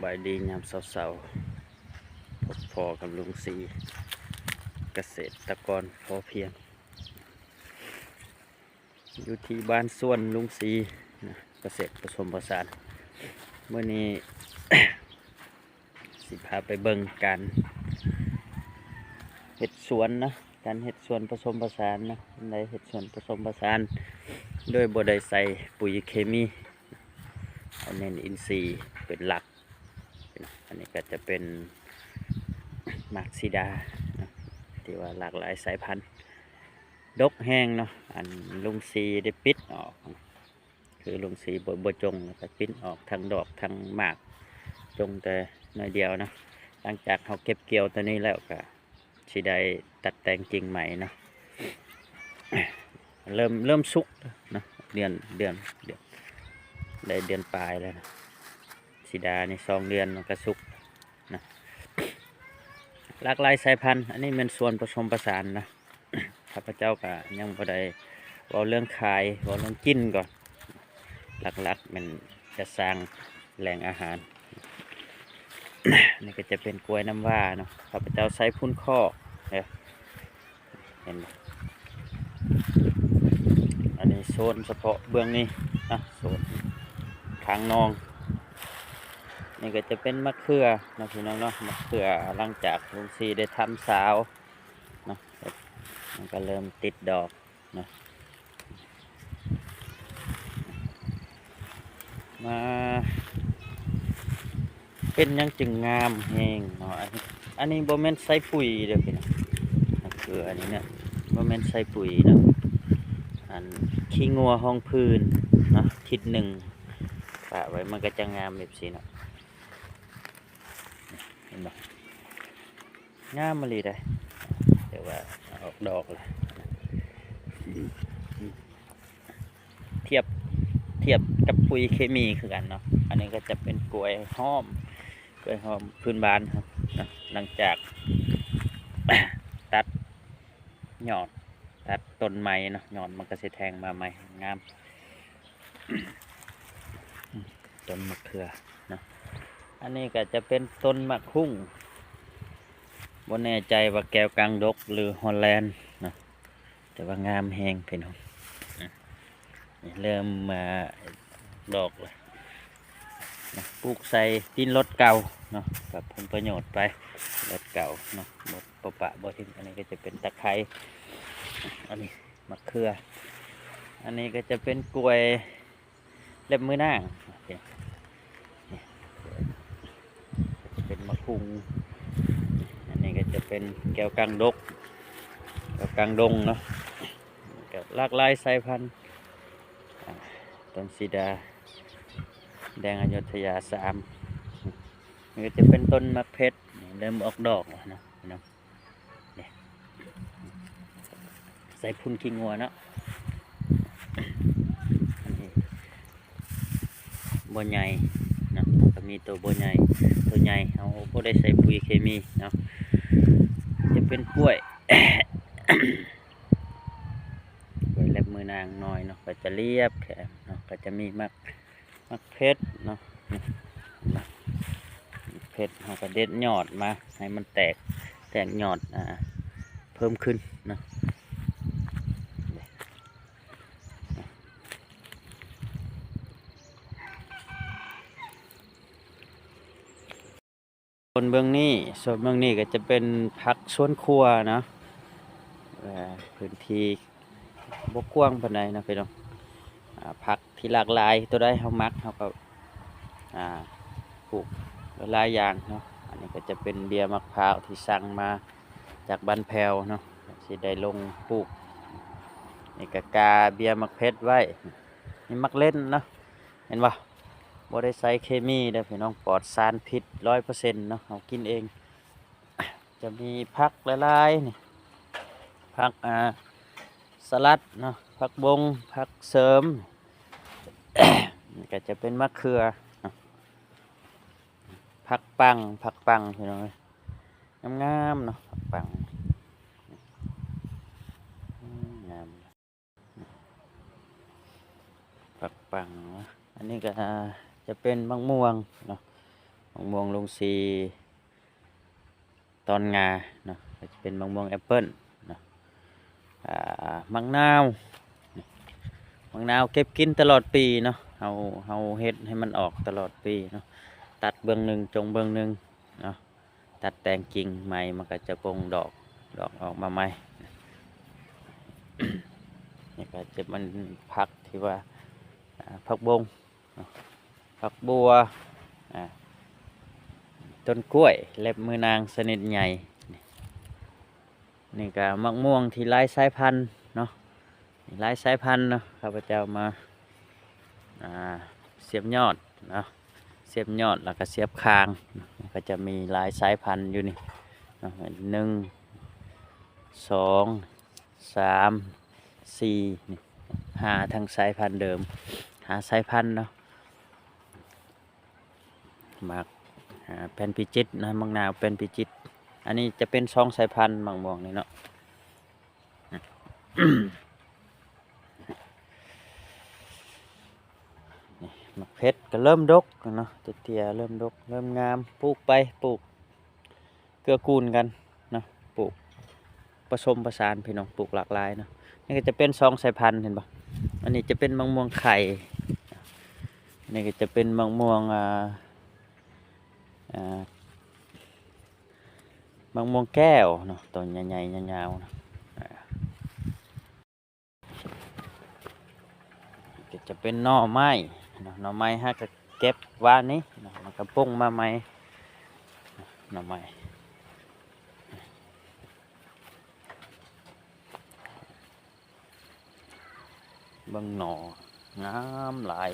ບາຍດີຍາມເຊົ້າໆ ພົບພໍ້ກັບລຸງສີ ກະເສດຕະກອນພໍພຽງ ຢູ່ທີ່ບ້ານສວນລຸງສີນະ ກະເສດປະສົມປະສານ. ມື້ນີ້ ຊິພາໄປເບິ່ງການເຮັດສວນນະ, ການເຮັດສວນປະສົມປະສານນະ, ໄດ້ເຮັດສວນປະສົມປະສານໂດຍບໍ່ໄດ້ໃສ່ປຸຍເຄມີ, ເອົາເນັ້ນອິນຊີເປັນຫຼັກ. ອັນນີ້ກໍຈະເປັນໝາກສີດານະ ທີ່ວ່າຫຼາກຫຼາຍສາຍພັນ ດົກແຮງເນາະ. ອັນລຸງສີໄດ້ປິດອອກ ຄືລຸງສີບໍ່ ບໍ່ຈົ່ງ ແລ້ວກໍປິດອອກທັງດອກທັງໝາກ, ຈົ່ງແຕ່ໜ້ອຍດຽວເນາະ. ຫຼັງຈາກເຮົາເກັບກ່ຽວຕົວນີ້ແລ້ວກໍຊິໄດ້ຕັດແຕ່ງກິ່ງໃໝ່ເນາະ. ເລີ່ມ ເລີ່ມສຸກເນາະ, ເດືອນ ເດືອນ ເດືອນ ໄດ້ເດືອນປາຍແລ້ວນະ. ສີດານີ້ສອງເດືອນມັນກໍສຸກນະ. ຫຼາກຫຼາຍສາຍພັນ, ອັນນີ້ແມ່ນສວນປະສົມປະສານນະ. ຂ້າພະເຈົ້າກະຍັງບໍ່ໄດ້ເວົ້າເລື່ອງຂາຍ ເວົ້າເລື່ອງກິນກ່ອນ. ຫຼັກໆແມ່ນຈະສ້າງແຫຼ່ງອາຫານ. ນີ້ກໍຈະເປັນກ້ວຍນ້ຳວ້າເນາະ, ຂ້າພະເຈົ້າໃສ່ຝຸ່ນຄອກເດີ ເຫັນບໍ່? ອັນນີ້ໂຊນສະເພາະເບື້ອງນີ້ນະ, ໂຊນທາງໜອງ. ນີ້ກໍຈະເປັນມະເຂືອເນາະ ພີ່ນ້ອງເນາະ, ມະເຂືອຫຼັງຈາກລຸງສີໄດ້ທຳສາວ ເນາະ, ມັນກໍເລີ່ມຕິດດອກເນາະ. ມາ ເປັນຫຍັງຈຶ່ງງາມແຮງເນາະ? ອັນນີ້ ອັນນີ້ບໍ່ແມ່ນໃສ່ປຸຍເດີພີ່ນ້ອງ, ຄືອັນນີ້ນະ ບໍ່ແມ່ນໃສ່ປຸຍເນາະ. ອັນຂີ້ງົວຮອງພື້ນເນາະ, ທິດໜຶ່ງປະໄວ້ ມັນກໍຈະງາມແບບຊີ້ເນາະ. ເຫັນບໍ່? ງາມອີ່ຫຼີເດ້, ແຕ່ວ່າອອກດອກແລ້ວ. ທຽບ ທຽບກັບປຸຍເຄມີຄືກັນເນາະ. ອັນນີ້ກໍຈະເປັນກ້ວຍຫອມ, ກ້ວຍຫອມພື້ນບ້ານເຮົາເນາະ. ຫຼັງຈາກຕັດຍອດ ຕັດຕົ້ນໃໝ່ເນາະ, ຍອດມັນກໍຊິແທງມາໃໝ່ ງາມ. ຕົ້ນມະເຂືອເນາະ. ອັນນີ້ກໍຈະເປັນຕົ້ນໝາກຫຸ່ງ, ບໍ່ແນ່ໃຈວ່າແກ້ວກາງດົກ ຫຼື ຮອລແລນເນາະ, ແຕ່ວ່າງາມແຮງພີ່ນ້ອງ. ນີ້ເລີ່ມມາດອກແລ້ວນະ, ປູກໃສ່ຕີນລົດເກົ່າເນາະ, ປັບປຸງປະໂຫຍດໄປ ລົດເກົ່າເນາະ, ບໍ່ ບໍ່ປະບໍ່ຖິ້ມ. ອັນນີ້ກໍຈະເປັນຕະໄຄ, ອັນນີ້ໝາກເຂືອ, ອັນນີ້ກໍຈະເປັນກ້ວຍ ເລັບມືນາງ, ນີ້ເປັນໝາກຫຸ່ງ, ອັນນີ້ກໍຈະເປັນແກ້ວກາງດົກ ແກ້ວກາງດົງເນາະ, ກໍຫຼາກຫຼາຍສາຍພັນ. ອາ ຕົ້ນສີດາແດງອະຍຸດທະຍາສາມ, ນີ້ກໍຈະເປັນຕົ້ນໝາກເຜັດ, ນີ້ເລີ່ມອອກດອກແລ້ວເນາະ ພີ່ນ້ອງ. ນີ້ ໃສ່ຝຸ່ນຂີ້ງົວເນາະ. ອັນນີ້ບໍ່ໃຫຍ່ເນາະ, ກໍມີໂຕບໍ່ໃຫຍ່ ໂຕໃຫຍ່ ເຮົາບໍ່ໄດ້ໃສ່ປຸຍເຄມີເນາະ. ຈະເປັນກ້ວຍ ກ້ວຍເລັບມືນາງນ້ອຍເນາະ, ກໍຈະລຽບແຄມເນາະ, ກໍຈະມີໝາກ ໝາກເຜັດເນາະ, ໝາກເຜັດເຮົາກໍເດັດຍອດມາໃຫ້ມັນແຕກ ແຕກຍອດ ອາ ເພີ່ມຂຶ້ນເນາະ. ໂຊນເບື້ອງນີ້ ໂຊນເບື້ອງນີ້ກໍຈະເປັນຜັກສວນຄົວເນາະ, ເອີ ພື້ນທີ່ບໍ່ກວ້າງປານໃດເນາະພີ່ນ້ອງ. ອາ ຜັກທີ່ຫຼາກຫຼາຍ ຕົວໃດເຮົາມັກ ເຮົາກໍ ອາ ປູກຫຼາຍໆຢ່າງເນາະ. ອັນນີ້ກໍຈະເປັນເບ້ຍໝາກພ້າວທີ່ສັ່ງມາຈາກບ້ານແພ້ວເນາະ, ຊິໄດ້ລົງປູກ. ນີ້ກໍກາເບ້ຍໝາກເຜັດໄວ້, ນີ້ໝາກເລັ່ນເນາະ. ເຫັນບໍ່? ບໍ່ໄດ້ໃສ່ເຄມີເດີພີ່ນ້ອງ, ປອດສານພິດຮ້ອຍເປີເຊັນເນາະ, ເຮົາກິນເອງ. ຈະມີຜັກຫຼາຍໆນີ້, ຜັກ ອາ ສະຫຼັດເນາະ, ຜັກບົງ, ຜັກເສີມ, ນີ້ກໍຈະເປັນໝາກເຂືອເນາະ, ຜັກປັງ, ຜັກປັງພີ່ນ້ອງເອີຍ, ງາມໆເນາະ, ຜັກປັງ ງາມ. ຜັກປັງເນາະ, ອັນນີ້ກໍ ອາ ຈະເປັນໝາກມ່ວງເນາະ, ໝາກມ່ວງລຸງສີຕອນງາເນາະ ກໍຈະເປັນໝາກມ່ວງແອັບເປິ້ນເນາະ ອ່າ ໝາກນາວ ໝາກນາວເກັບກິນຕະຫຼອດປີເນາະ ເຮົາ ເຮົາເຮັດໃຫ້ມັນອອກຕະຫຼອດປີເນາະ ຕັດເບື້ອງໜຶ່ງ ຈົ່ງເບື້ອງໜຶ່ງເນາະ ຕັດແຕ່ງກິ່ງໃໝ່ ມັນກໍຈະປົ່ງດອກ ດອກອອກມາໃໝ່. ນີ້ກໍຈະເປັນຜັກທີ່ວ່າ ອ່າ ຜັກບົງ ເນາະ ຜັກບົວ ອ່າ ຕົ້ນກ້ວຍ ເລັບມືນາງຊະນິດໃຫຍ່ ນີ້ ນີ້ກໍໝາກມ່ວງທີ່ຫຼາຍສາຍພັນເນາະ ຫຼາຍສາຍພັນເນາະ ຂ້າພະເຈົ້າມາ ອ່າ ສຽບຍອດເນາະ ສຽບຍອດ ແລ້ວກໍສຽບຄາງ ກໍຈະມີຫຼາຍສາຍພັນຢູ່ນີ້ເນາະ ໜຶ່ງ ສອງ ສາມ ສີ່ ນີ້ ຫ້າ ທັງສາຍພັນເດີມ ຫ້າສາຍພັນເນາະ ໝາກ ອ່າ ແປ້ນພິຈິດເນາະ ໝາກນາວແປ້ນພິຈິດ ອັນນີ້ຈະເປັນສອງສາຍພັນໝາກມ່ວງນີ້ເນາະ ນີ້ ໝາກເຜັດກໍເລີ່ມດົກເນາະ ເຕ້ຍໆ ເລີ່ມດົກ ເລີ່ມງາມ ປູກໄປ ປູກ ເກື້ອກູນກັນເນາະ ປູກປະສົມປະສານພີ່ນ້ອງ ປູກຫຼາກຫຼາຍເນາະ ນີ້ກໍຈະເປັນສອງສາຍພັນ ເຫັນບໍ່ ອັນນີ້ຈະເປັນໝາກມ່ວງໄຂ່ ອັນນີ້ກໍຈະເປັນໝາກມ່ວງ ອ່າ ອ່າ ໝາກມ່ວງແກ້ວເນາະ ໂຕໃຫຍ່ໆ ຍາວໆ ເນາະ ອ່າ ກໍຈະເປັນໜໍ່ໄມ້ເນາະ ໜໍ່ໄມ້ເຮົາກໍເກັບວານນີ້ເນາະ ມັນກໍປົ່ງມາໃໝ່ ໜໍ່ໄມ້ ເບິ່ງໜໍ່ງາມຫຼາຍ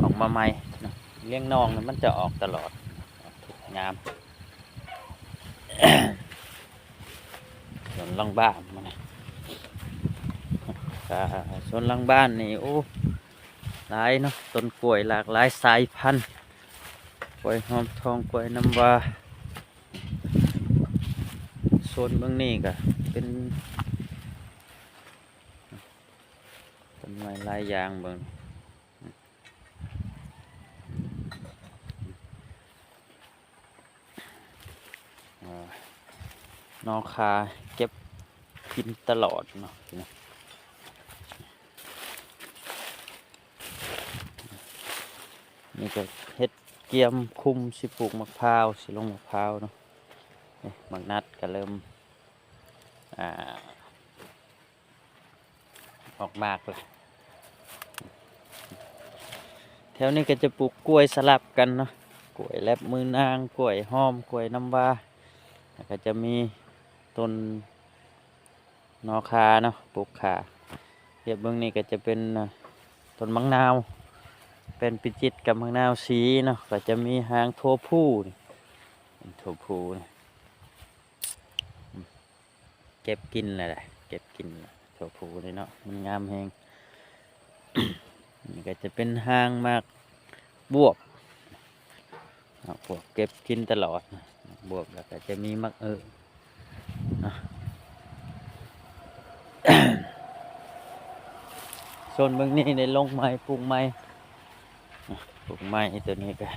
ອອກມາໃໝ່ເນາະ ລ້ຽງໜອງນີ້ມັນຈະອອກຕະຫຼອດ ອອກທຸກຍາມ. ສວນຫຼັງບ້ານມັນ ກະສວນຫຼັງບ້ານນີ້ ໂອ້ ຫຼາຍເນາະ ຕົ້ນກ້ວຍຫຼາກຫຼາຍສາຍພັນ ກ້ວຍຫອມທອງ ກ້ວຍນ້ຳວ້າ ໂຊນເບື້ອງນີ້ກະເປັນຕົ້ນໄມ້ຫຼາຍຢ່າງ ເບິ່ງ ອ່າ ໜໍ່ຂ່າເກັບກິນຕະຫຼອດເນາະ ນີ້ກໍເຮັດກຽມຄຸມ ຊິປູກໝາກພ້າວ ຊິລົງໝາກພ້າວເນາະ ນີ້ໝາກນັດກໍເລີ່ມ ອ່າ ອອກໝາກລະ ແຖວນີ້ກໍຈະປູກກ້ວຍສະຫຼັບກັນເນາະ ກ້ວຍແລັບມືນາງ ກ້ວຍຫອມ ກ້ວຍນ້ຳວ້າ ແລ້ວກໍຈະມີຕົ້ນໜໍ່ຂ່າເນາະ ປູກຂ່າ ຮຽບເບື້ອງນີ້ກໍຈະເປັນ ອ່າ ຕົ້ນໝາກນາວ ແປ້ນພິຈິດກັບໝາກນາວສີເນາະ ກໍຈະມີຫາງຖົ່ວພູ ຖົ່ວພູ ເກັບກິນແລ້ວ ເກັບກິນແລ້ວ ຖົ່ວພູນີ້ເນາະ ມັນງາມແຮງ ນີ້ກໍຈະເປັນຫາງໝາກບວບ ໝາກບວບເກັບກິນຕະຫຼອດ ໝາກບວບ ແລ້ວກໍຈະມີໝາກເອີເນາະ ໂຊນເບື້ອງນີ້ໄດ້ລົງໃໝ່ ປູກໃໝ່ ປູກໃໝ່ ໂຕນີ້ກໍ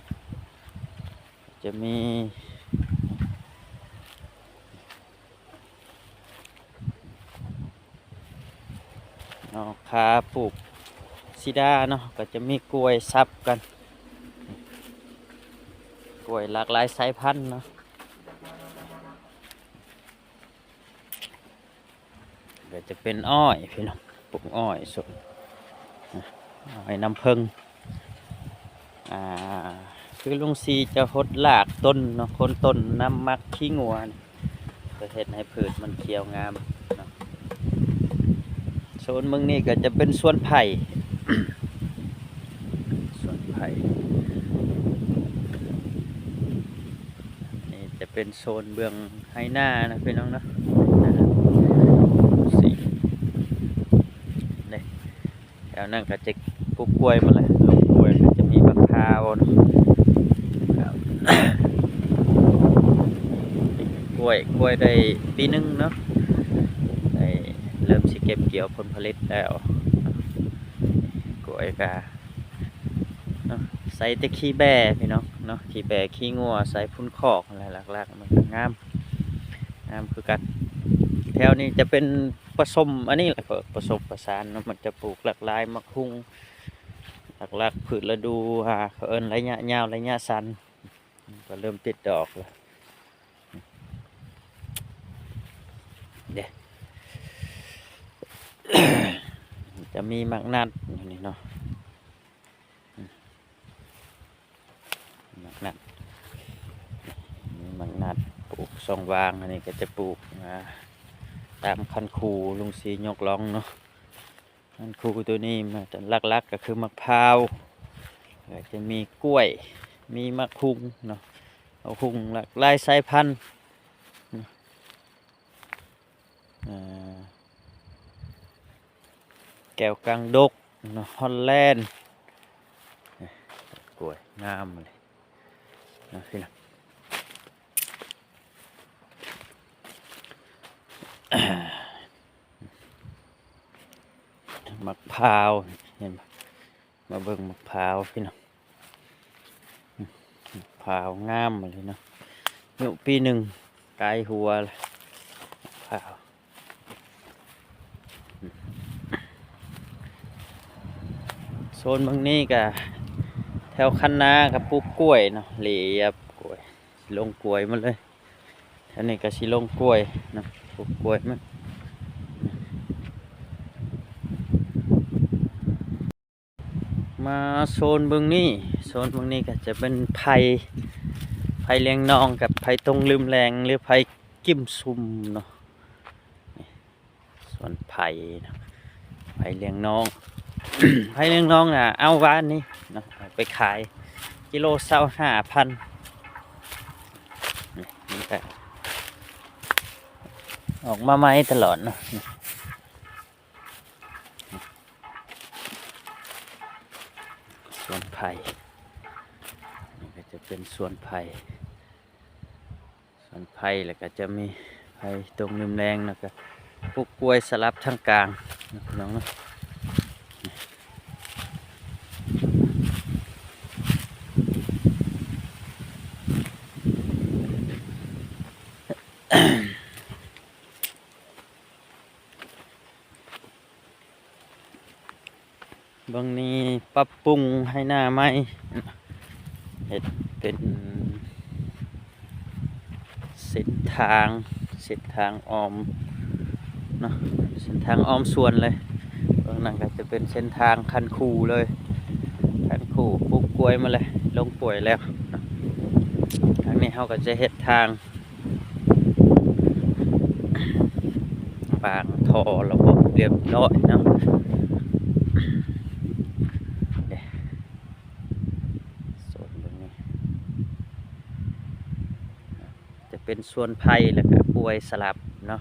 ຈະມີເນາະ ຄ່າປູກສີດາເນາະ ກໍຈະມີກ້ວຍສັບກັນ ກ້ວຍຫຼາກຫຼາຍສາຍພັນເນາະ. ກໍຈະເປັນອ້ອຍພີ່ນ້ອງ ປູກອ້ອຍ ສວນອ້ອຍນ້ຳເຜິ້ງ ອ່າ ຄືລຸງສີຈະຫົດລາກຕົ້ນເນາະ ໂຄົນຕົ້ນນຳໝາກຂີ້ງົວ ຈະເຮັດໃຫ້ພືດມັນຂຽວງາມເນາະ. ໂຊນເບື້ອງນີ້ກໍຈະເປັນສວນໄຜ່ ສວນໄຜ່ ນີ້ຈະເປັນໂຊນເບື້ອງໄຮ່ນານະພີ່ນ້ອງເນາະ ນີ້ ແຖວນັ້ນກໍຈະປູກກ້ວຍໝົດແຫຼະ ລົງກ້ວຍກໍຈະມີບັກພ້າວເນາະ ກ້ວຍ ກ້ວຍໄດ້ປີໜຶ່ງເນາະ ໄດ້ເລີ່ມຊິເກັບກ່ຽວຜົນຜະລິດແລ້ວ ກ້ວຍກະ ເນາະ ໃສ່ແຕ່ຂີ້ແບ້ພີ່ນ້ອງ ເນາະ ຂີ້ແບ້ຂີ້ງົວໃສ່ພຸ້ນຄອກຫັ້ນແຫຼະ. ຫຼັກໆມັນກໍງາມ ງາມຄືກັນ. ແຖວນີ້ຈະເປັນປະສົມອັນນີ້ແຫຼະ ປະສົມປະສານເນາະ ມັນຈະປູກຫຼາກຫຼາຍ ໝາກຫຸ່ງ ຫຼັກໆພືດລະດູ ຫາ ເຂົາເອີ້ນໄລຍະຍາວ ໄລຍະສັ້ນ ກໍເລີ່ມຕິດດອກແລ້ວເດ້. ຈະມີໝາກນັດຢູ່ນີ້ເນາະ ໝາກນັດ ມີໝາກນັດ ປູກຊ່ອງວ່າງ. ອັນນີ້ກໍຈະປູກ ອ່າ ຕາມຄັນຄູລຸງສີຍົກລ່ອງເນາະ. ຄັນຄູໂຕນີ້ມັນຈະຫຼັກໆກໍຄືໝາກພ້າວ ແລ້ວຈະມີກ້ວຍ ມີໝາກຫຸ່ງເນາະ ໝາກຫຸ່ງຫຼາກຫຼາຍສາຍພັນ. ອ່າ ແກ້ວກາງດົກເນາະ ຮອນແລນ ກ້ວຍງາມເລີຍເນາະພີ່ນ້ອງ. ໝາກພ້າວ ເຫັນບໍ່? ມາເບິ່ງໝາກພ້າວພີ່ນ້ອງ ໝາກພ້າວງາມອີ່ຫຼີເນາະ ອາຍຸປີໜຶ່ງ ກາຍຫົວແລ້ວ ໝາກພ້າວ. ໂຊນເບິ່ງນີ້ກະ ແຖວຄັນນາກະປູກກ້ວຍເນາະ ລຽບກ້ວຍ ຊິລົງກ້ວຍໝົດເລີຍ. ແຖວນີ້ກະຊິລົງກ້ວຍເນາະ ປູກກ້ວຍໝົດ. ມາໂຊນເບິ່ງນີ້ ໂຊນເບິ່ງນີ້ກໍຈະເປັນໄຜ່ ໄຜ່ລຽງນອງກັບໄຜ່ຕົງລືມແລງ ຫຼື ໄຜ່ກິມຊຸມເນາະ. ນີ້ສວນໄຜ່ເນາະ ໄຜ່ລຽງນອງ ໄຜ່ລຽງນອງນະ ເອົາວານນີ້ເນາະ ເອົາໄປຂາຍກິໂລຊາວຫ້າພັນ. ນີ້ມັນກໍອອກມາໃໝ່ຕະຫຼອດເນາະ. ສວນໄຜ່ ນີ້ກໍຈະເປັນສວນໄຜ່ ສວນໄຜ່ ແລ້ວກໍຈະມີໄຜ່ຕົງລືມແລງ ແລ້ວກໍປູກກ້ວຍສະຫຼັບທາງກາງເນາະ ພີ່ນ້ອງເນາະ. ເບິ່ງນີ້ ປັບປຸງໄຮ່ນາໃໝ່ ເຮັດເປັນເສັ້ນທາງ ເສັ້ນທາງອ້ອມເນາະ ເສັ້ນທາງອ້ອມສວນເລີຍ. ເບື້ອງນັ້ນກໍຈະເປັນເສັ້ນທາງຄັນຄູເລີຍ ຄັນຄູ ປູກກ້ວຍມາເລີຍ ລົງກ້ວຍແລ້ວເນາະ. ທາງນີ້ເຮົາກໍຈະເຮັດທາງ ວາງທໍ່ລະບົບຮຽບຮ້ອຍເນາະ. ໂຊນເບິ່ງນີ້ ຈະເປັນສວນໄຜ່ ແລ້ວກະກ້ວຍສະຫຼັບເນາະ.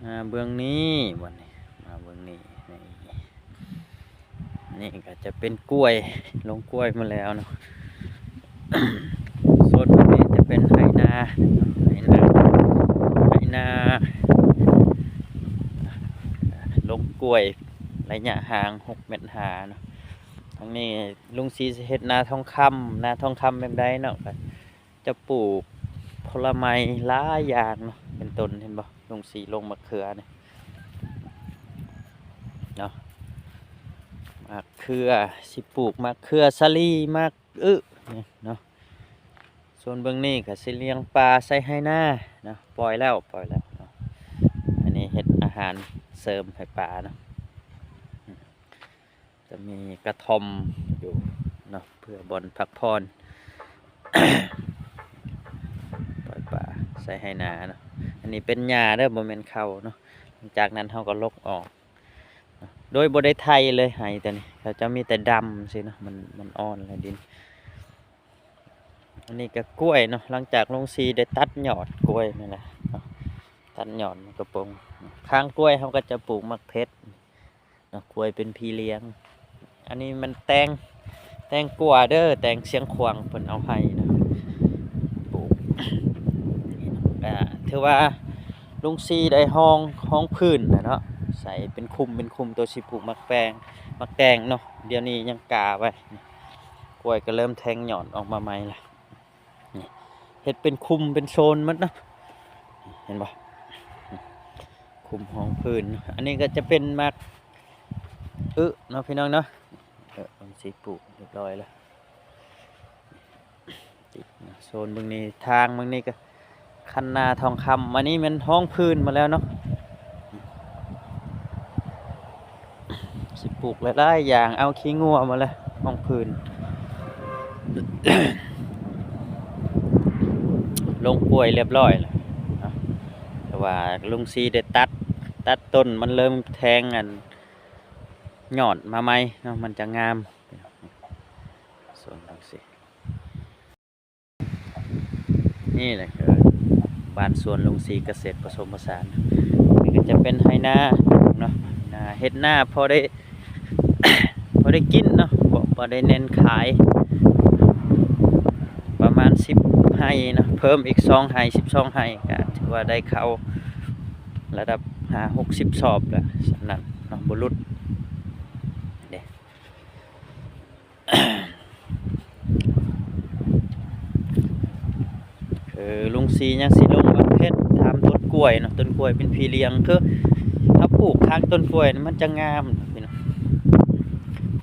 ມາເບື້ອງນີ້ ບັດນີ້ ມາເບື້ອງນີ້ ນີ້ ນີ້ກໍຈະເປັນກ້ວຍ ລົງກ້ວຍມາແລ້ວເນາະ. ໂຊນນີ້ຈະເປັນໄຮ່ນາ ໄຮ່ນາ ໄຮ່ນາ ລົງກ້ວຍ ໄລຍະຫ່າງຫົກແມັດຫ້າເນາະ. ທາງນີ້ລຸງສີຊິເຮັດນາທອງຄຳ ນາທອງຄຳແບບໃດເນາະ ກໍຈະປູກຜົນລະໄມ້ຫຼາຍຢ່າງເນາະ ເປັນຕົ້ນ ເຫັນບໍ່ ລຸງສີລົງໝາກເຂືອນີ້ເນາະ ໝາກເຂືອ ຊິປູກໝາກເຂືອສາລີ ໝາກອຶນີ້ເນາະ. ສ່ວນເບື້ອງນີ້ກໍຊິລ້ຽງປາໃສ່ໄຮ່ນາເນາະ ປ່ອຍແລ້ວ ປ່ອຍແລ້ວເນາະ. ອັນນີ້ເຮັດອາຫານເສີມໃຫ້ປາເນາະ ຈະມີກະທ່ອມຢູ່ເນາະ ເພື່ອບ່ອນພັກຜ່ອນ ປ່ອຍປາໃສ່ໄຮ່ນາເນາະ. ອັນນີ້ເປັນຫຍ້າເດີ ບໍ່ແມ່ນເຂົ້າເນາະ. ຫຼັງຈາກນັ້ນເຮົາກໍລົກອອກເນາະ ໂດຍບໍ່ໄດ້ໄຖເລີຍ ໄຮ່ຕົວນີ້ ເຂົາເຈົ້າມີແຕ່ດຳຊື່ເນາະ ມັນ ມັນອ່ອນແລ້ວດິນ. ອັນນີ້ກໍກ້ວຍເນາະ ຫຼັງຈາກລຸງສີໄດ້ຕັດຍອດກ້ວຍນີ້ແຫຼະເນາະ ຕັດຍອດມັນກະປົງ. ຂ້າງກ້ວຍເຮົາກໍຈະປູກໝາກເຜັດເນາະ ກ້ວຍເປັນພີ່ລ້ຽງ. ອັນນີ້ມັນແຕງ ແຕງກວາເດີ ແຕງຊຽງຂວາງ ເພິ່ນເອົາໃຫ້ເນາະ ປູກ ກໍຖືວ່າ ລຸງສີໄດ້ຮອງ ຮອງພື້ນແລ້ວເນາະ ໃສ່ເປັນຄຸມເປັນຄຸມ ໂຕຊິປູກໝາກແປງ ໝາກແຕງເນາະ ດຽວນີ້ຍັງກາໄວ້. ກ້ວຍກໍເລີ່ມແທງຍອດອອກມາໃໝ່ລະ ນີ້ ເຮັດເປັນຄຸມເປັນໂຊນໝົດເນາະ ເຫັນບໍ່? ຄຸມຮອງພື້ນ. ອັນນີ້ກໍຈະເປັນໝາກອຶເນາະ ພີ່ນ້ອງເນາະ ເອີ ມັນຊິປູກຮຽບຮ້ອຍແລ້ວ. ຕິດໂຊນເບິ່ງນີ້ ທາງເບິ່ງນີ້ກໍຄັນນາທອງຄຳ. ອັນນີ້ແມ່ນຮອງພື້ນມາແລ້ວເນາະ ຊິປູກຫຼາຍໆຢ່າງ ເອົາຂີ້ງົວມາແລ້ວຮອງພື້ນ ລົງກ້ວຍຮຽບຮ້ອຍແລ້ວເນາະ ແຕ່ວ່າລຸງສີໄດ້ຕັດ ຕັດຕົ້ນ ມັນເລີ່ມແທງອັນຍອດມາໃໝ່ເນາະ ມັນຈະງາມ. ສ່ວນຈັ່ງຊີ້ ນີ້ແຫຼະຄືບ້ານສວນລຸງສີກະເສດປະສົມປະສານ. ນີ້ກໍຈະເປັນໄຮ່ນາເນາະ ນາ ເຮັດນາພໍໄດ້ ພໍໄດ້ກິນເນາະ ບໍ່ ບໍ່ໄດ້ເນັ້ນຂາຍ. ປະມານສິບໄຮ່ເນາະ ເພີ່ມອີກສອງໄຮ່ ສິບສອງໄຮ່ ກໍຖືວ່າໄດ້ເຂົ້າລະດັບຫ້າຫົກສິບສອບແລ້ວ ສ່ຳນັ້ນເນາະ ບໍ່ຫຼຸດເດ້. ຄືລຸງສີຍັງຊິລົງໝາກເຜັດ ຖາມຕົ້ນກ້ວຍເນາະ ຕົ້ນກ້ວຍເປັນພີລຽງ ຄືເຮົາປູກທາງຕົ້ນກ້ວຍນີ້ ມັນຈະງາມພີ່ນ້ອງ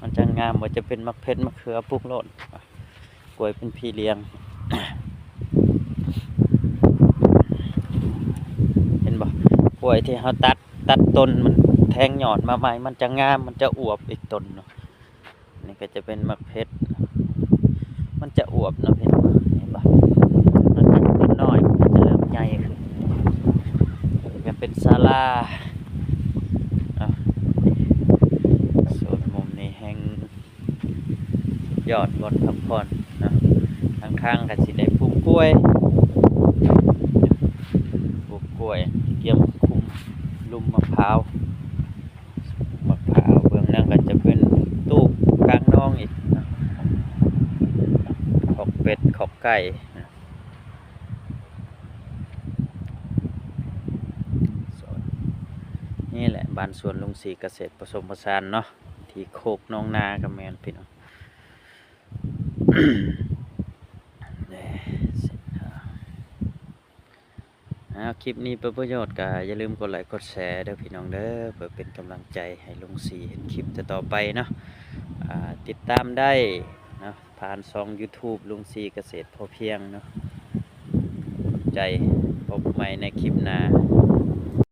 ມັນຈະງາມ ບໍ່ວ່າຈະເປັນໝາກເຜັດ ໝາກເຂືອ ປູກໂລດ ກ້ວຍເປັນພີລຽງ ເຫັນບໍ່? ກ້ວຍທີ່ເຮົາຕັດ ຕັດຕົ້ນມັນແທງຍອດມາໃໝ່ ມັນຈະງາມ ມັນຈະອວບອີກຕົ້ນເນາະ. ນີ້ກໍຈະເປັນໝາກເຜັດ ມັນຈະອວບເນາະ ເຫັນບໍ່? ເຫັນບໍ່? ມັນຈາກຕົ້ນນ້ອຍ ມັນຈະເລີ່ມໃຫຍ່ຂຶ້ນ. ນີ້ກໍເປັນສາລາເນາະ ໂຊນມຸມນີ້ແຮ່ງ ຍອດບ່ອນພັກຜ່ອນເນາະ. ຂ້າງໆກໍຊິໄດ້ປູກກ້ວຍ ປູກກ້ວຍ ກຽມຄຸມລຸ່ມໝາກພ້າວ ໝາກພ້າວ. ເບື້ອງນັ້ນກໍຈະເປັນຕູ້ກາງໜອງອີກເນາະ ຄອກເປັດ ຄອກໄກ່. ນີ້ແຫຼະ ບ້ານສວນລຸງສີກະເສດປະສົມປະສານເນາະ ທີ່ໂຄກໜອງນາກໍແມ່ນ ພີ່ນ້ອງ. ເອົາ ຄລິບນີ້ເປັນປະໂຫຍດ ກໍຢ່າລືມກົດໄລກົດແຊເດີພີ່ນ້ອງເດີ ເພື່ອເປັນກຳລັງໃຈໃຫ້ລຸງສີເຮັດຄລິບຕໍ່ໆໄປເນາະ. ອ່າ ຕິດຕາມໄດ້ເນາະ ຜ່ານຊ່ອງ YouTube ລຸງສີກະເສດພໍພຽງເນາະ. ຂອບໃຈ ພົບໃໝ່ໃນຄລິບໜ້າ.